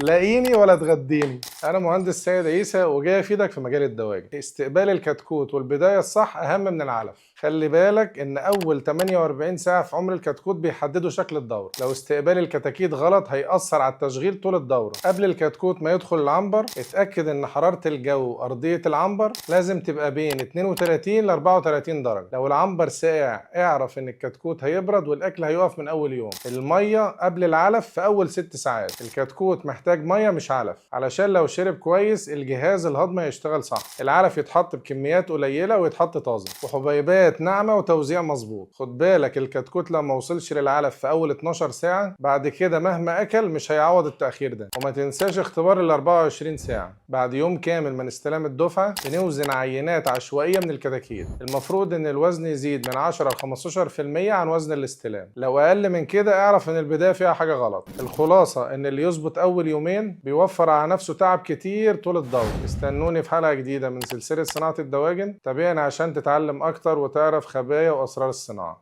لاقيني ولا تغديني. انا مهندس سيد عيسى وجاي افيدك في مجال الدواجن. استقبال الكتكوت والبداية الصح اهم من العلف. خلي بالك ان اول 48 ساعة في عمر الكتكوت بيحددوا شكل الدورة. لو استقبال الكتاكيت غلط هيأثر على التشغيل طول الدورة. قبل الكتكوت ما يدخل العنبر اتأكد ان حرارة الجو ارضية العنبر لازم تبقى بين 32 ل 34 درجة. لو العنبر ساقع اعرف ان الكتكوت هيبرد والاكل هيقف من اول يوم. المية قبل العلف في اول 6 ساعات. الكتكوت محتاج مية مش علف، علشان لو شرب كويس الجهاز الهضمي هيشتغل صح. العلف يتحط بكميات قليلة ويتحط طازة وحبيبات ناعمة وتوزيع مظبوط. خد بالك الكتكوت لما وصلش للعلف في اول 12 ساعة بعد كده مهما اكل مش هيعوض التأخير ده. وما تنساش اختبار ال 24 ساعة. بعد يوم كامل من استلام الدفعة بنوزن عينات عشوائية من الكتاكيت. المفروض ان الوزن يزيد من 10 ل 15% عن وزن الاستلام. لو اقل من كده اعرف ان البداية فيها حاجة غلط. الخلاصة ان اللي يظبط اول يومين بيوفر على نفسه تعب كتير طول الدورة. استنوني في حلقة جديدة من سلسلة صناعة الدواجن. تابعنا عشان تتعلم اكتر وتعرف خبايا واسرار الصناعة.